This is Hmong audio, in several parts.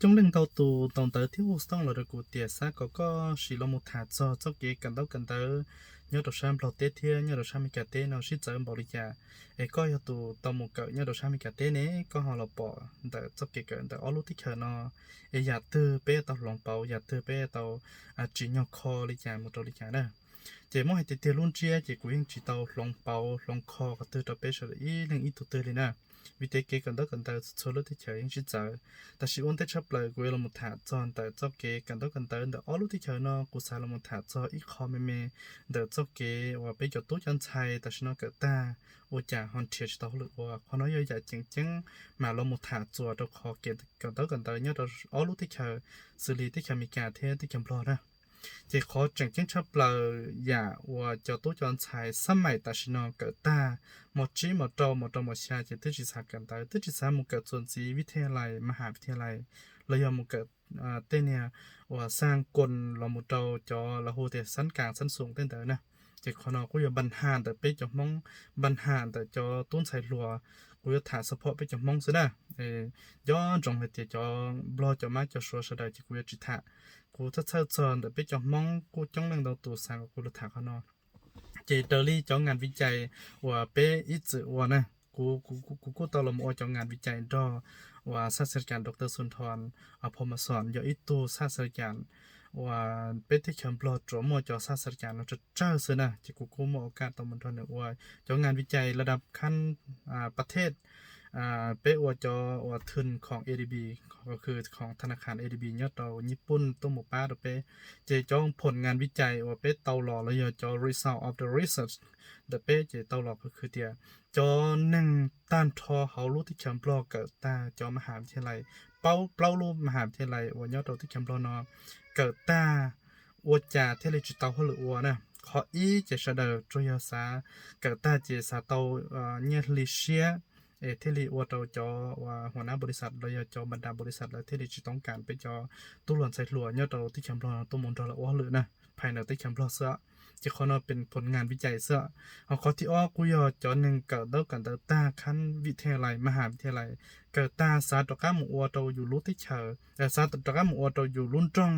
Coob leej ntau tus tau ntawv thiab hu xov tooj los rau kuv tias xav kom koj sim los mus tham txog txoj kev kawm ntaub kawm ntawv nyob rau sab Nplog teb thiab nyob rau sab Amelikas teb no sib txawv npaum li cas. Es koj yog tus tau mus kawm nyob rau sab Amelikas teb ne, koj ho los pom ntawm txoj kev kawm ntawm ob lub teb chaws no, es yam twg peb tau hloov pauv, yam twg peb tau tsim nyog kho li cas mus rau li cas na. Ces muab hais tiag tiag lub ntsiab ces kuv yeej tsis tau hloov pauv hloov kho qhov twg rau peb sawv daws ib leeg ib tug twg li na. Vim tias kev kawm ntaub kawm ntawv txhua txhua lub teb chaws yeej sib txawv. Tab sis ua ntej tshaj plaws kuv yuav los tham txog ntawm txoj kev kawm ntaub kawm ntawv ntawm ob lub teb chaws no, kuv xav los tham txog ib qho me me ntawm txoj kev uas peb cov tub cov ntxhais tam sim no kawm tag ua cas ho nrhiav tsis tau hauj lwm ua. Qhov no yog yam tseem ceeb mas los mus tham txuas rau qhov kev kawm ntaub kawm ntawv nyob rau ob lub teb chaws, xws li teb chaws Amelikas thiab teb chaws Nplog na. Ces qhov tseem ceeb tshaj plaws yam uas cov tub cov ntxhais xab maim tam sim no kawm tag mos tsib mos rau mos rau mos xya ces twb tsis xav kawm ntawv, twb tsis xav mus kawm txuas ntxiv vib thaj lais mas has vib thaj lais, los yog mus kawm tej niag uas xaj koos los mus rau cov lawv hu tias xab kas xab xum tej ntawd na. Ces qhov no kuj yog npa has ntawm peb cov Hmoob, npa has ntawm cov tub ntxhais hluas. Kuv yuav tham support peb cov Hmoob xwb na. Nco ntsoov hais tias cov Nplog cov Mab cov Suav sawv daws ces kuv yuav tsis tham. Kuv txhawj txhawj txog ntawm peb cov Hmoob kuj coob leej ntau tus xav kom kuv los tham qhov no. Ces raws li cov ngas vij cais uas peb ib txwm ua na, kuv kuj tau los mus ua cov ngas vij cais nrog uas xaj xas kas Doctor Sunthon Phom Mas Xom yog ib tug xaj xas kas uas peb teb chaws Nplog tsuas muaj cov xaj xas kas no tsawg tsawg xwb na, ces kuv kuj muaj ua kaj tau mus nrog nws ua cov ngas vij cais laj dab khab pas thej. Peb ua cov uas thwm khoom A D B, khwv khoom tha na khas A D B nyob rau Nyij Pooj tuaj mus pab rau peb. Ces cov phom ngas vij cais uas peb tau los los yog cov result of the research ntawm peb ces tau los khwv khwv tias cov neeg tag nrho hauv lub teb chaws Nplog kawm tag cov mas has vij thaj lais, plaub lub mas has vij thaj lais uas nyob rau teb chaws Nplog no kawm tag ua cas thiaj li tsis tau hauj lwm ua na. Qhov ib ces sawv daws tsuas yog xav kawm tag ces xav tau nyiaj hli siab es thiaj li ua rau cov uas hua nab npaum li xas los yog cov npa das npaum li xas lawv thiaj li tsis toob kas peb cov tub hluas ntxhais hluas nyob rau teb chaws Nplog no tuaj mus nrog lawv ua hauj lwm na, phais ntawm teb chaws Nplog xwb. Ces qhov no pes phom ngas vij cais xwb. Ho qhov thib ob kuj yog cov neeg kawm ntaub kawm ntawv tag khab vij thaj lais mas has vij thaj lais, kawm tag xav rov qab mus ua rau yus lub teb chaws, xav rov qab mus ua rau yus lub nroog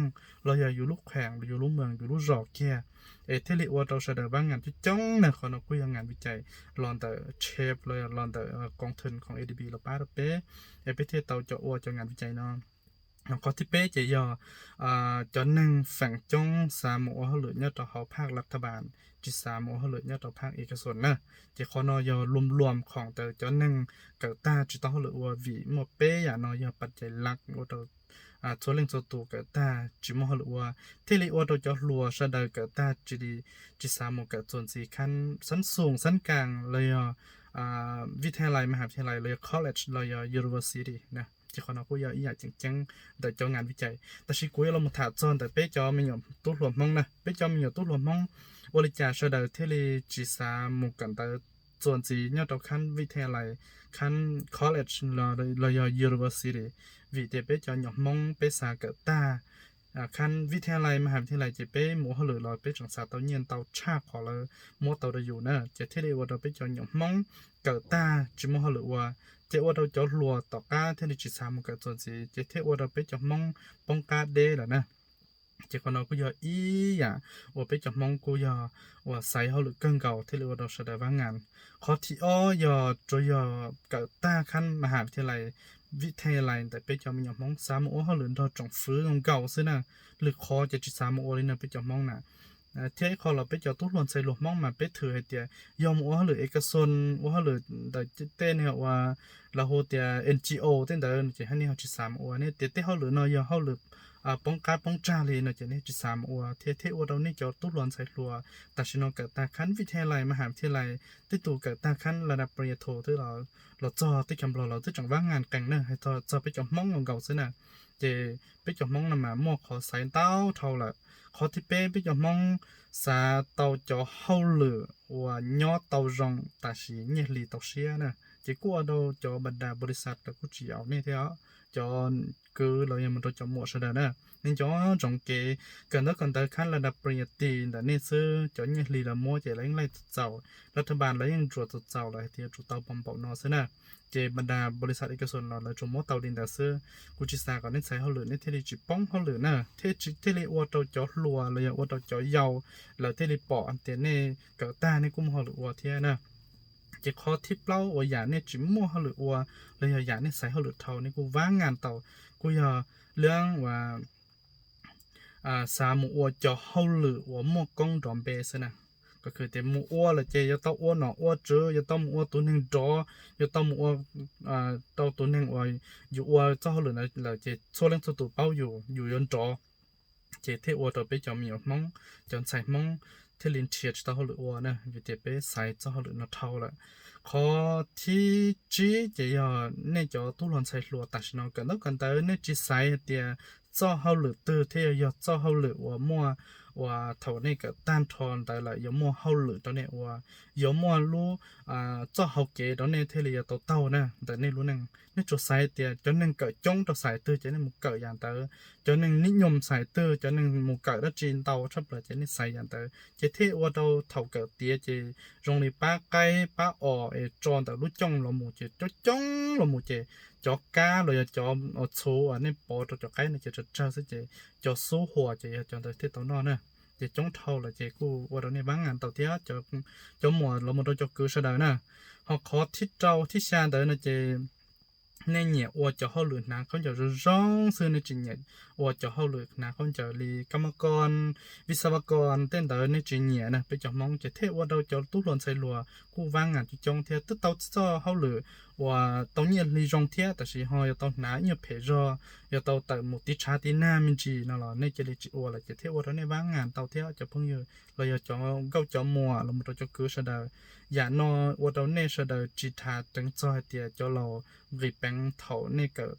los yog yus lub kheem, yus lub moos, yus lub zos kiag, es thiaj li ua rau sawv daws vab ngas coob coob na. Qhov no kuj yog ngas vij cais los ntawm chep los yog los ntawm koom thwm khoom A D B los pab rau peb, es peb thiaj tau cov ua cov ngas vij cais no. Qhov thib peb ces yog cov neeg feem coob xav mus ua hauj lwm nyob rau hauv phaj lav thaj npas, tsis xav mus ua hauj lwm nyob rau phaj ekason na. Ces qhov no yog luam luam khoom ntawm cov neeg kawm tag tsis tau hauj lwm ua, vim muaj peb yam no yog pas cais laj ua rau txhua leej txhua tus kawm tag tsis muaj hauj lwm ua, thiaj li ua rau cov hluas sawv daws kawm tag tsis li, tsis xav mus kawm txuas ntxiv khab xab xum xab kas los yog vij thaj lais mas has vij thaj lais los yog college los yog university na. Ces qhov no kuj yog ib yam tseem ceeb ntawm cov ngas vij cais. Tab sis kuv yuav los tham txog ntawm peb cov me nyuam tub hluas Hmoob na. Peb cov me nyuam tub hluas Hmoob ua li cas sawv daws thiaj li tsis xav mus kawm ntawv txuas ntxiv nyob rau khab vij thaj lais, khab college los yog university? Vim tias peb cov nyuam Hmoob peb xav kawm tag khab vij thaj lais mas has vij thaj lais ces peb mus ua hauj lwm los peb tseem xav tau nyiaj ntau tshaj qhov lawv muab tau rau yus na, ces thiaj li ua rau peb cov nyuam Hmoob kawm tag tsis muaj hauj lwm ua, ces ua rau cov hluas tom qab thiaj li tsis xav mus kawm txuas ntxiv, ces thiaj ua rau peb cov Hmoob poob qab deb lawm na. Ces qhov no kuj yog ib yam uas peb cov Hmoob kuj yog uas xaiv hauj lwm kawg nkaus thiaj li ua rau sawv daws vab ngas. Qhov thib ob yog tsuas yog kawm tag khab mas has vij thaj lais, vij thaj lais ntawm peb cov me nyuam Hmoob xav mus ua hauj lwm nrog tsoom fwv nkaus xwb na. Lwm qhov ces tsis xav mus ua li no peb cov Hmoob na. Thiab ib qho los peb cov tub hluas ntxhais hluas Hmoob mas peb thwm hais tias yog mus ua hauj lwm ekason, ua hauj lwm ntawm tej niag uas lawv hu tias N G O tej ntawd ces nej ho tsis xav mus ua, nej tias tej hauj lwm no yog hauj lwm poob qab poob tsag li no ces nej tsis xav mus ua thiab, thiaj ua rau nej cov tub hluas ntxhais hluas tam sim no kawm tag khab vij thaj lais mas has vij thaj lais, tej tus kawm tag khab laj dab phi nya tho twb los txog teb chaws Nplog los twb tseem vab ngas qees na, hais txog peb cov Hmoob nkaus xwb na. Ces peb cov Hmoob no mas muaj qhov xaiv ntau dhau lawm. Qhov thib peb, peb cov Hmoob xav tau cov hauj lwm uas nyob tau zoo tab sis nyiaj hli tau siab na. Ces kuj ua rau cov npa das npaum li xas lawv kuj tsis yaum nej thiab os, cov kwv los yog mus rau cov muam sawv daws na. Nej nco ntsoov kev kawm ntaub kawm ntawv khab laj dab phi nya ti ntawm nej xwb, cov nyiaj hli lawv muab ces lawv yeej laij txaus txaus, laj thaj npas lawv yeej ntsuas txaus txaus lawm hais tias yuav tsum tau npaum npaum no xwb na. Ces npam das npaum li xav li ka xus no lawv tsuas muab tau li ntawd xwb. Kuv tsis xav kom nej xaiv hauj lwm nej thiaj li tsis poob hauj lwm na, thiaj li ua rau cov hluas los yog ua rau cov yau lawv thiaj li pom tias nej kawm tag nej kuj muaj hauj lwm ua thiab na. Ces qhov thib plaub uas yam nej tsis muaj hauj lwm ua los yog yam nej xaiv hauj lwm dhau nej kuj vab ngas tau, kuj yog lub uas xav mus ua cov hauj lwm uas muaj koob nrov npe xwb na. Kom tias mus ua lawm ces yuav tau ua nom ua tswv, yuav tau mus ua tus neeg nrov, yuav tau mus ua rau tus neeg uas yus ua txoj hauj lwm ntawd lawm ces txhua leej txhua tus paub yus, yus yuav nrov. Ces thiaj ua rau peb cov me nyuam Hmoob, cov ntxhais Hmoob thiaj li nrhiav tsis tau hauj lwm ua na, vim tias peb xaiv txoj hauj lwm no dhau lawm. Qhov thib tsib ces yog nej cov tub hluas ntxhais hluas tam sim no kawm ntaub kawm ntawv nej tsis xaiv hais tias txoj hauj lwm twg thiaj yog txoj hauj lwm uas muaj, uas thaum nej kawm tag nrho ntawd lawm yuav muaj hauj lwm rau nej ua, yuav muaj lub txoj hauv kev rau nej thiaj li yuav tau taug na ntawm nej lub neej. Nej tsuas xaiv tias cov neeg kawm coob rau xais twg ces nej mus kawm yam ntawd, cov neeg nib nyoos xais twg, cov neeg mus kawm dab tsi ntau tshaj plaws ces nej xaiv yam ntawd, ces thiaj ua rau thaum kawm tiav ces zoo li pab qaib pab os es tso ntawm lub cooj los mus ces coob coob los mus ces cov kab los yog cov txhuv uas nej pov rau cov qaib no ces tsawg tsawg xwb ces cov xub huas ces yog cov ntawd thiaj tau noj na. Ces coob dhau lawm ces kuj ua rau nej vab ngas tau thiab cov muam los mus rau cov kwv sawv daws na. Ho qhov thib rau thib xya ntawd no ces nej nyiam ua cov hauj lwm hnav khaub ncaws zoo zoo xwb, nej tsis nyiam ua cov hauj lwm hnav khaub ncaws li kab mab koj, vis xav vas koj tej ntawd nej tsis nyiam na. Peb cov Hmoob ces thiaj ua rau cov tub hluas ntxhais hluas kuj vab ngas coob coob thiab twb tau txoj hauj lwm uas tau nyiaj hli zoo thiab tab sis ho yuav tau hnav ib nyuag phem zog, yuav tau tawm mus tiv tshav tiv nag me ntsis no los nej cia li tsis ua lawm ces thiaj ua rau nej vab ngas tau thiab cov phooj ywg los yog cov nkauj cov muam los mus rau cov kwv sawv daws. Yam no ua rau nej sawv daws tsis tham teev txog hais tias cov laus nqis peev thaum nej kawm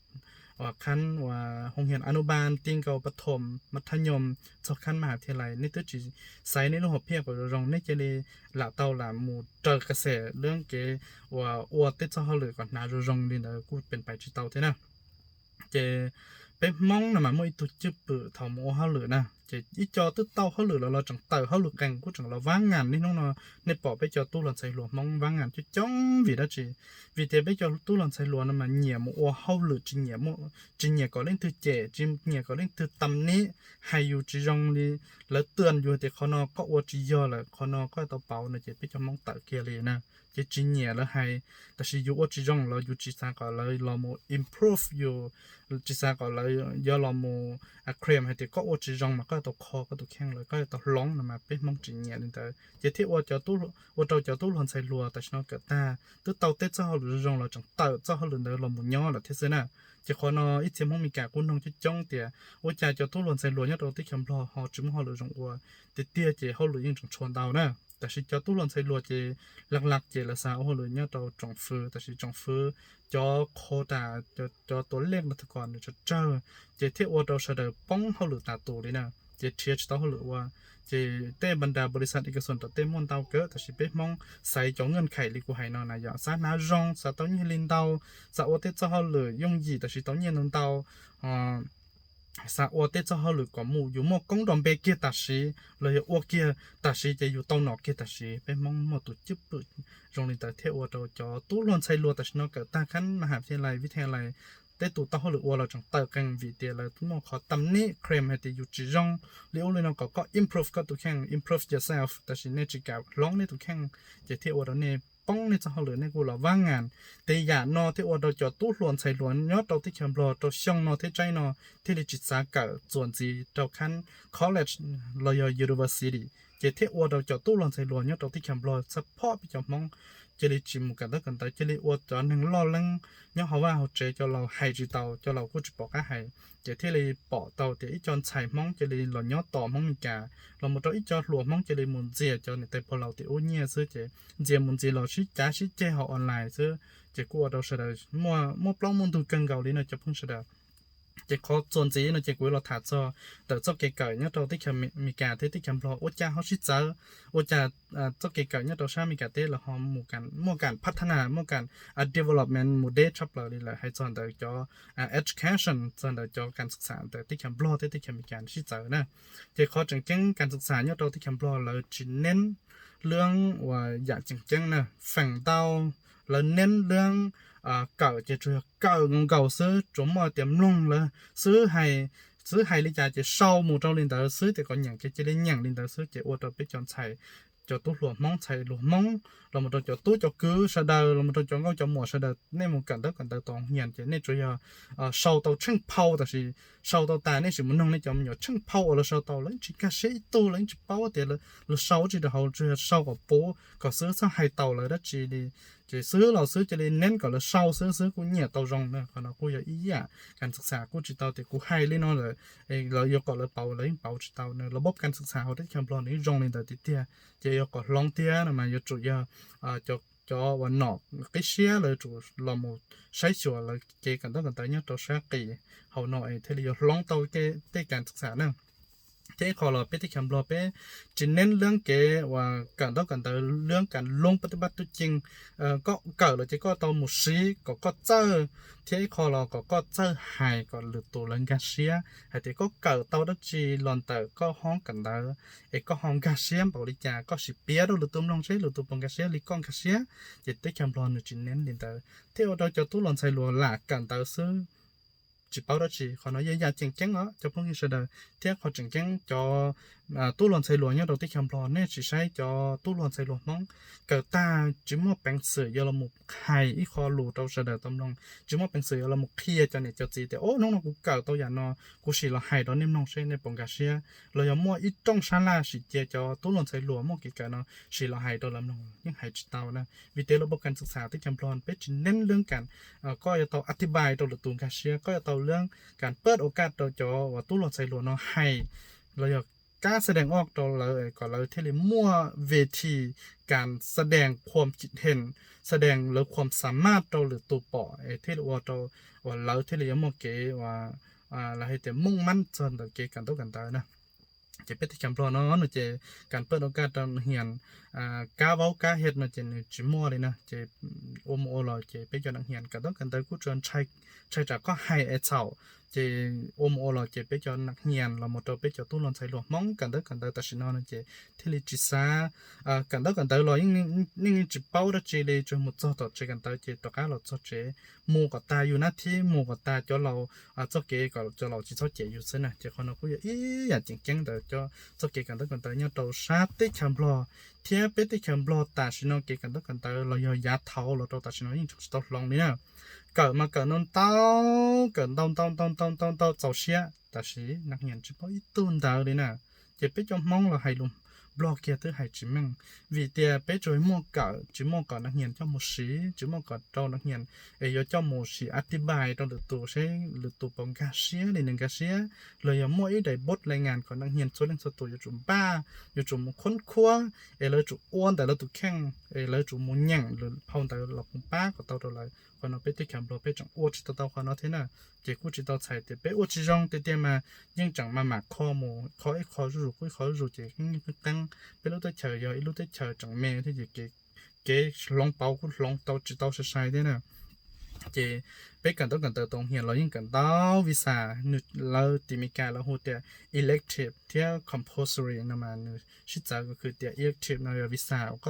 uas khab uas hoo hias anubal, ti nkaus pathom, mas thaj nyoos txog khab mas has thiaj lais, nej twb tsis xaiv nej lub hom phiaj kom zoo zoo, nej cia li lam tau lam mus raws kas xes lub kev uas ua tej txoj hauj lwm kom hnav zoo zoo li ntawd kuj pees pais tsis tau thiab na. Ces peb Hmoob no mas muaj ib tug cwj pwm thaum mus ua hauj lwm na, ces ib co twb tau hauj lwm los los tseem tawm hauj lwm qees kuj tseem los vab ngas li hnub no. Nej pom peb cov tub hluas ntxhais hluas Hmoob vab ngas coob coob vim dab tsi? Vim tias peb cov tub hluas ntxhais hluas no mas nyiam mus ua hauj lwm, tsis nyiam kom leej twg cem, tsis nyiam kom leej twg tam nib, hais yus tsis zoo li, lawv twb yus tias qhov no koj ua tsis yog lawm, qhov no koj tau pauv no ces peb cov Hmoob tawm kiag li na. Ces tsis nyiam lawv hais, tab sis yus ua tsis zoo los yus tsis xav kom lawv los mus improve yus, tsis xav kom lawv yuav los mus claim hais tias koj ua tsis zoo mas koj tau kho koj tus kheej lawm, koj tau hloov no mas peb Hmoob tsis nyiam li ntawd. Ces thiaj ua, ua rau cov tub hluas ntxhais hluas tam sim no kawm tag twb tau tej txoj hauj lwm zoo zoo los tseem tawm txoj hauj lwm ntawd los mus nyob lawm thiab xwb na. Ces qhov no ib txhia Hmoob Mes Kas kuj noog coob coob tias ua cas cov tub hluas ntxhais hluas nyob rau teb chaws Nplog ho tsis muaj hauj lwm zoo ua. Tiag tiag ces hauj lwm yeej tseem tshuav ntau na, tab sis cov tub hluas ntxhais hluas ces laj laj ces lawv xav ua hauj lwm nyob rau tsoom fwv, tab sis tsoom fwv cov quota, cov tua lej no thaum ko nws tsawg tsawg, ces thiaj ua rau sawv daws poob hauj lwm tas tus li na. Ces nrhiav tsis tau hauj lwm ua. Ces tej npam das npaum li xav di ka xus tom tej muaj ntau kawg, tab sis peb Hmoob xaiv cov nkaj khais li kuv hais no na yom, xav hnav zoo, xav tau nyiaj hli ntau, xav ua tej txoj hauj lwm yooj yim tab sis tau nyiaj ntau ntau, xav ua tej txoj hauj lwm kom mus yus muaj koob nrov npe kiag tam sim los yog ua kiag tam sim ces yus tau nom kiag tam sim. Peb Hmoob muaj tus cwj pwm zoo li ntawd thiaj ua rau cov tub hluas ntxhais hluas tam sim no kawm tag khab ma has thia lais vib thia lais, tej tus tau hauj lwm ua los tseem tawm qees vim tias lawv muaj qhov tam nib claim hais tias yus tsis zoo li ub li no, kom koj improve koj tus kheej, improve yourself, tab sis nej tsis kam hloov nej tus kheej, ces thiaj ua rau nej poob nej txoj hauj lwm, nej kuj los vab ngas. Ces yam no thiaj ua rau cov tub hluas ntxhais hluas nyob rau teb chaws Nplog rau xyoo no thiab tsaib no thiaj li tsis xav kawm txuas ntxiv rau khab college los yog university, ces thiaj ua rau cov tub hluas ntxhais hluas nyob rau teb chaws Nplog txhaj phob peb cov Hmoob cia li tsis mus kawm ntaub kawm ntawv, cia li ua cov neeg loj leeb nyob hauv vaj hauv tsev, cov laus hais tsis tau, cov laus kuj tsis pom qab hais, ces thiaj li pom tau tias ib co ntxhais Hmoob cia li los nyob tos Hmoob Mes Kas, los mus rau ib co hluas Hmoob cia li mus ntxias cov niam tais pog laus tim ub nyiaj xwb, ces ntxias mus ntxias los sib cav sib ceg hauv online xwb, ces kuj ua rau sawv daws muaj plaub muaj ntug kawg nkaus li no cov phooj sawv daws. Ces qhov txuas ntxiv no ces kuv yuav los tham txog ntawm txoj kev kawm nyob rau teb chaws Mes Kas thiab teb chaws Nplog ua cas ho sib txawv, ua cas txoj kev kawm nyob rau sab Mes Kas teb los ho muaj kam phathana, muaj kam development mus deb tshaj plaws li lawm. Hais txog ntawm cov education, txog ntawm cov kas xwm xam ntawm teb chaws Nplog thiab teb chaws Mes Kas sib txawv na. Ces qhov tseem ceeb kas xwm xam nyob rau teb chaws Nplog lawv tsis neb lwm uas yam tseem ceeb na, feem ntau lawv neb lwm kawm ces tsuas yog kawm nkaus nkaus xwb, tsuas muaj tias mloog lawv xwb hais, xwb hais li cas ces sau mus rau li ntawd xwb, tias kom nyeem ces cia li nyeem li ntawd xwb, ces ua rau peb cov ntxhais, cov tub hluas Hmoob, ntxhais hluas Hmoob los mus rau cov tub cov kwv sawv daws, los mus rau cov nkauj cov muam sawv daws, nej mus kawm ntaub kawm ntawv tau nyias ces nej tsuas yog sau tau tsheej phau, tab sis sau tau tas nej tsis mus noog nej cov me nyuam tsheej phau uas lawv sau tau, lawv yeej tsis nkag siab ib tug, lawv yeej tsis paub tias lawv sau tsis rau hauv, tsuas yog sau kom puv kom xwb, txhob hais tau lawv dab tsi li. Ces xwb los xwb cia li neb kom lawv sau xwb xwb, kuj nyiam tau zoo na. Qhov no kuj yog ib yam kas xwm xam, kuj tsis tau tias kuv hais li no lawm, lawv yuav kom lawv pauv lawv yeej pauv tsis tau na. Los pab kas xwm xam hauv teb chaws Nplog nws yeej zoo li ntawd tiag tiag, ces yuav kom hloov tiag no mas yuav tsum yog cov uas nom qib siab lawv yuav tsum los mus saib xyuas lawv kev kawm ntaub kawm ntawv nyob rau sab qis hauv no es thiaj li yuav hloov tau tej kas xwm xam na. Thiab ib qho los peb teb chaws Nplog peb tsis neb lub kev uas kawm ntaub kawm ntawv lub kas lub pab tub pab tub ceej, koj kawm los ces koj tau mus siv kom koj txawj, thiab ib qho los kom koj txawj hais kom lwm tus lawv nkag siab hais tias koj kawm tau dab tsi los ntawm koj hoob kawm ntawv es koj ho nkag siab npaum li cas, koj sim piav rau lwm tus mloog seb lwm tus puas nkag siab li koj nkag siab. Ces teb chaws Nplog nws tsis neb li ntawd thiaj ua rau cov tub hluas ntxhais hluas lam kawm ntawv xwb, tsis paub dab tsi. Qhov no yog yam tseem ceeb os cov phooj ywg sawv daws, thiab qhov tseem ceeb cov tub hluas ntxhais hluas nyob rau teb chaws Nplog, nej sim saib cov tub hluas ntxhais hluas Hmoob kawm tag tsis muaj peev xwm yuav los mus hais ib qho lus rau sawv daws tau mloog, tsis muaj peev xwm yuav los mus qhia cov niam cov txiv tias, o, hnub no kuv kawm tau yam no, kuv sim los hais rau nej mloog seb nej puas nkag siab. Los yog muaj ib rooj sab laj sim cia cov tub hluas ntxhais hluas muaj kev kawm no sim los hais rau lawv mloog yeej hais tsis tau na. Vim tias lub pab kas xwm xam teb chaws Nplog peb tsis neb lub kas, koj yuav tau a ti npai rau lwm tus nkag siab, koj yuav tau lub kas pab o kaj rau cov uas tub hluas ntxhais hluas no hais los yog kab xa dees oj rau lawv kom lawv thiaj li muaj ve thi kas xa dees khuam cim hees, xa dees lawv khuam xa maj rau lwm tus pom es thiaj li ua rau uas lawv thiaj li yuav muaj kev uas lawv hais tias mooj mab txog ntawm kev kawm ntaub kawm ntawv na. Ces peb teb chaws Nplog no no ces kas pab o kaj rau nas hias kab vaub kab hiav no ces nws tsis muaj li na. Ces ua mus ua los ces peb cov nas hias kawm ntaub kawm ntawv kuj tsuas ntshai tsam koj hais es txhaum. Ces ua mus ua los ces peb cov nas hias los mus rau peb cov tub hluas ntxhais hluas Hmoob kawm ntaub kawm ntawv tam sim no no ces thiaj li tsis xav kawm ntaub kawm ntawv los yeej tsis paub dab tsi li, tsuas mus txog tom tsev kawm ntawv ces rov qab los txog tsev, mus kom tag yus nab thib, mus kom tag cov laus txoj kev kom cov laus tsis txhob cem yus xwb na. Ces qhov no kuj yog ib yam tseem ceeb ntawm cov txoj kev kawm ntaub kawm ntawv nyob rau sab teb chaws Nplog. Thiab peb teb chaws Nplog tam sim no kev kawm ntaub kawm ntawv los yog yav thaud los rau tam sim no yeej tseem tsis tau hloov li na. Kawm mas kawm ntau ntau, kawm ntau ntau ntau ntau ntau ntau txaus siab, tab sis nas hias tsis paub ib tug ntawd li na. Ces peb cov Hmoob los hais lus Nplog kiag twb hais tsis meej, vim tias peb tsuas muaj kawm tsis muaj kom nas hias coj mus siv, tsis muaj kom rau nas hias es yuav coj mus sim a ti npai rau lwm tus seb lwm tus puas nkag siab li nws nkag siab, los yog muaj ib daim npab lai ngas kom nas hias txhua leej txhua tus yuav tsum npaj, yuav tsum mus khoob khuab es lawv tsum ua ntawm lawv tus kheej es lawv tsum mus nyeem lwm phau ntawv los mus pab kom tau rau lawv. Qhov no peb teb chaws Nplog peb tseem ua tsis tau tau qhov no thiab na. Ces kuj tsis tau txhais tias peb ua tsis zoo tiag tiag mas yeej tseem maj mam kho mus, kho ib qho zuj zus kuj ib qho zuj zus ces yeej qeeb qeeb. Peb lub teb chaws yog ib lub teb chaws tseem me thiab ces kev hloov pauv kuj hloov tau tsis tau sai sai thiab na. Ces peb kawm ntaub kawm ntawv tau hias los yeej kawm ntau visa, nws lawv tim Meskas lawv hu tias elective thiab compulsory no mas nws sib txawv kuj tias elective no yog visa uas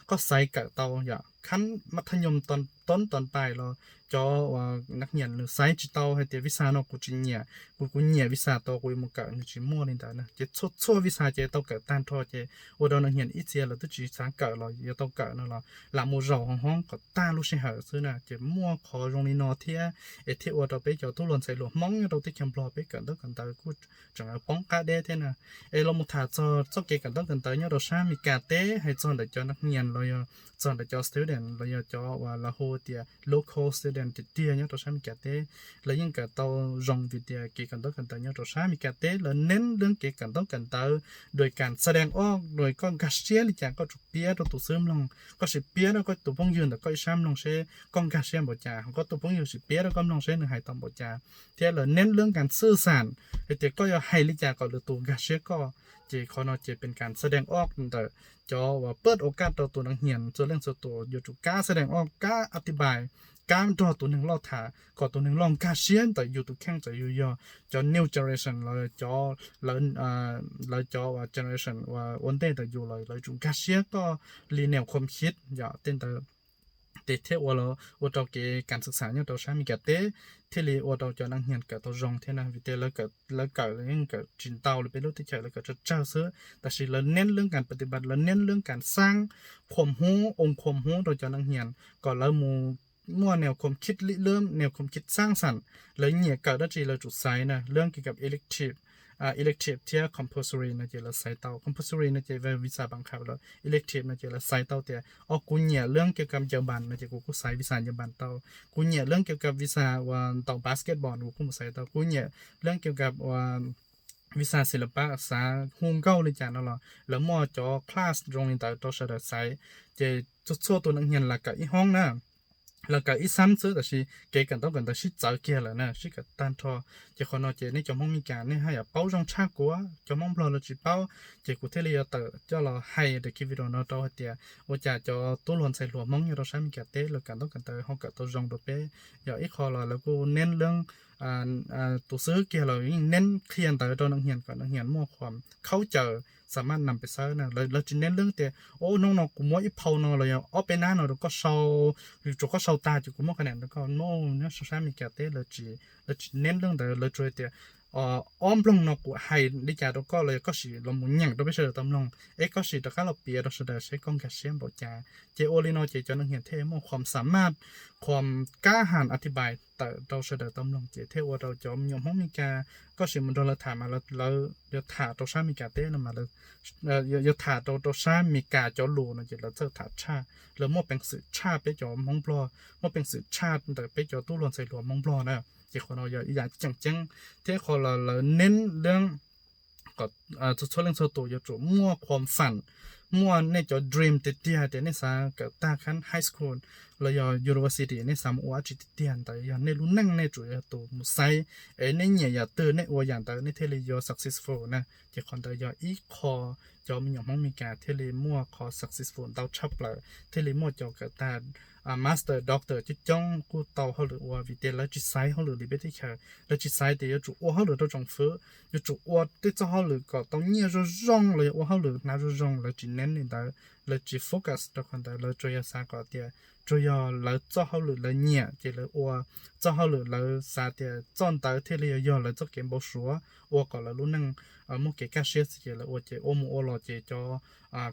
koj xaiv kawm tau yom, khab mab thab nyoos toob toob pais los cov uas nas hias nws xaiv tsis tau hais tias visa no kuv tsis nyiam, kuv kuv nyiam visa tau kuv yuav mus kawm, nws tsis muaj li ntawd na. Ces txhua txhua visa ces tau kawm tag nrho ces ua rau nas hias ib txhia lawv twb tsis xav kawm los yuav tau kawm no los lam mus zaum hoo hoob kom tag lub sij hawm xwb na. Ces muaj qhov zoo li no thiab es thiaj ua rau peb cov tub hluas ntxhais hluas Hmoob nyob rau teb chaws Nplog peb kawm ntaub kawm ntawv kuj tseem poob qab deb thiab na. Es los mus tham txog txoj kev kawm ntaub kawm ntawv nyob rau sab Meskas teb, hais txog ntawm cov nas hias los yog txog ntawm cov student los yog cov uas lawv hu tias local student tiag tiag nyob rau sab Meskas teb, lawv yeej kawm tau zoo vim tias kev kawm ntaub kawm ntawv nyob rau sab Meskas teb lawv neb lub kev kawm ntaub kawm ntawv, dua kas xa dees oj, dua koj nkag siab li cas koj tsum piav rau tus xib hwb mloog, koj sim piav rau koj tus phooj ywg ntawm koj ib sab mloog seb koj nkag siab npaum cas, ho koj tus phooj ywg sim piav rau koj mloog seb nws hais tau npaum cas. Thiab lawv neb lub kas xwj xam, hais tias koj yuav hais li cas kom lwm tus nkag siab koj. Ces qhov no ces peb kas xa dees oj ntawm cov uas pab o kaj rau tus nas hias txhua leej txhua tus yuav tsum kab xa dees oj, kab a ti npais, kab nrog tus neeg loj tham kom tus neeg loj nkag siab ntawm yus tus kheej, txawm yus yog cov new generation los cov, lawv cov uas generation uas ua ntej ntawm yus los lawv tsum nkag siab koj li nees khuam xib yom. Tej ntawd Ces thiaj ua los ua rau kev kam xwm xam nyob rau sab Amelikas teb thiaj li ua rau cov neeg hnyas kawm tau zoo thiab na, vim tias lawv kawm, lawv kawm yeej kawm tsis ntau li peb lub teb chaws, lawv kawm tsawg tsawg xwb, tab sis lawv neb lub kas pab ti npas, lawv neb lub kas xaab khuam hub, oo khuam hub rau cov neeg hnyas kom lawv mus muaj neeg khuam khib li lwm, neeg khuam khib xaab xam, lawv nyiam kawm dab tsi lawv tsum xaiv na, lwm kiag kam elective, elective thiab compulsory no ces lawv xaiv tau. Compulsory no ces visa pab qhab lawm, elective no ces lawv xaiv tau tias, o, kuv nyiam lwm kiag kam Nyij Pooj no ces kuv kuj xaiv visa Nyij Pooj tau. Kuv nyiam lwm kiag kam visa uas ntaus basketball kuv kuj mus xaiv tau. Kuv nyiam lwm kiag kam uas visa xis las pab xav hu nkauj li cas no los lawv muaj cov class zoo li ntawd rau sawv daws xaiv. Ces txhua txhua tus neeg hnyas lam kawm ib hoob na, lam kawm ib xab xwb, tab sis kev kawm ntaub kawm ntawv sib txawv kiag lawm na, sib kawm tag nrho. Ces qhov no ces nej cov Hmoob Amelikas nej haj yam paub zoo tshaj kuv, cov Hmoob Nplog lawv tsis paub. Ces kuv thiaj li yuav tawm coj los hais daim video no rau hais tias ua cas cov tub hluas ntxhais hluas Hmoob nyob rau sab Amelikas teb lawv kawm ntaub kawm ntawv ho kawm tau zoo rau peb. Yog ib qho los lawv kuj neb lwm tus xwb kiag los yeej neb qhia ntawv rau neeg hnyas kom neeg hnyas muaj khaub caws xam maj nam pes xawb na. Lawv tsis neb lwm tias, o, hnub no kuv muab ib phau no los yog ob peb nab no rau koj sau, tsuas koj sau tag ces kuv muab qhov niam rau koj no. Nyob rau sab Amelikas teb lawv tsis neb lwm ntawd, lawv tsuas tias ob nploog no kuv hais li cas rau koj los yog koj sim los mus nyeem rau peb sawv daws tau mloog, es koj sim rov qab los piav rau sawv daws seb koj nkag siab npaum cas. Ces ua li no ces cov neeg hnyas thiaj muaj khuam xam maj, khuam kab has a thi npais tawm rau sawv daws tau mloog, ces thiaj ua rau cov me nyuam Hmoob Amelikas koj sim mus nrog lawv tham mas lawv yuav tham rau sab Amelikas teb no mas yuav tham rau rau sab Amelikas cov lus no ces lawv txawj tham tshaj, lawv muaj peev xwm tshaj peb cov Hmoob Nplog, muaj peev xwm tshaj ntawm peb cov tub hluas ntxhais hluas Hmoob Nplog na. Ces qhov no yog ib yam tseem ceeb thiab qhov los lawv neb lwm kom txhua txhua leej txhua tus yuav tsum muaj khuam xam, muaj nej cov dream tiag tiag tias nej xav kawm tag khab high school los yog university, nej xav mus ua dab tsi tiag tiag ntawd yog nej lub neej nej tsum yog tus mus xaiv, es nej nyiam yam twg nej ua yam ntawd nej thiaj li yuav successful na. Ces qhov ntawd yog ib qho cov me nyuam Hmoob Amelikas thiaj li muaj qhov successful ntau tshaj plaws, thiaj li muaj cov kawm tag master, doctor coob coob kuj tau hauj lwm ua, vim tias lawv tsis xaiv hauj lwm li peb teb chaws, lawv tsis xaiv tias yuav tsum ua hauj lwm rau tsoom fwv, yuav tsum ua tej txoj hauj lwm kom tau nyiaj zoo zoo los yog ua hauj lwm hnav zoo zoo, lawv tsis neb li ntawd, lawv tsis focus rau qhov ntawd, lawv tsuas yog xav kom tias tsuas yog lawv txoj hauj lwm lawv nyiam ces lawv ua, txoj hauj lwm lawv xav tias txoj ntawd thiaj li yog lawv txoj kev npau suav ua kom lawv lub neej muaj kev kaj siab xwb ces lawv ua, ces ua mus ua los ces cov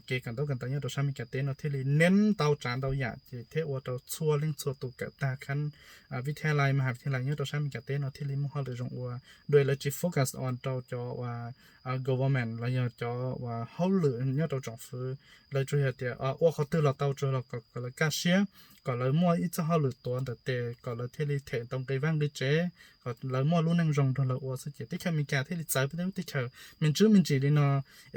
kev kawm ntaub kawm ntawv nyob rau sab Amelikas teb no thiaj li neb ntau tsav ntau yam, ces thiaj ua rau txhua leej txhua tus kawm tag khab vij thia lais mas has vij thia lais nyob rau sab Amelikas teb no thiaj li muaj hauj lwm zoo ua. Dua lawv tsis focus on rau cov uas government los yog cov uas hauj lwm nyob rau tsoom fwv, lawv tsuas yog tias ua qhov twg los tau, tsuas los kom lawv kaj siab, kom lawv muaj ib txoj hauj lwm tuav ntawm tes, kom lawv thiaj li them tau nqi vaj nqi tsev, kom lawv muaj lub neej zoo nrog lawv ua xwb. Ces teb chaws Amelikas thiaj li txawv peb teb chaws me ntsis me ntsis li no.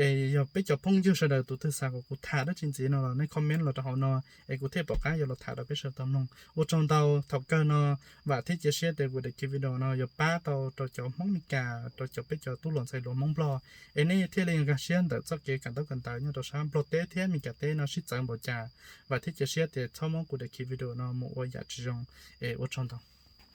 Es yog peb cov phooj ywg sawv daws tus twg xav kom kuv tham dab tsi ntxiv no los nej comment los rau hauv no, es kuv thiaj pom qab yuav los tham rau peb sawv daws tau mloog. Ua tsaug ntau, thaum kawg no vam thiab cia siab tias kuv daim video no yuav pab tau rau cov Hmoob Amelikas, rau cov peb cov tub hluas ntxhais hluas Hmoob Nplog, es nej thiaj li nkag siab ntawm txoj kev kawm ntaub kawm ntawv nyob rau sab Nplog teb thiab Amelikas teb no sib txawv npaum cas. Vam thiab cia siab tias txhob muab kuv daim video no mus ua yam tsis zoo, es ua tsaug ntau.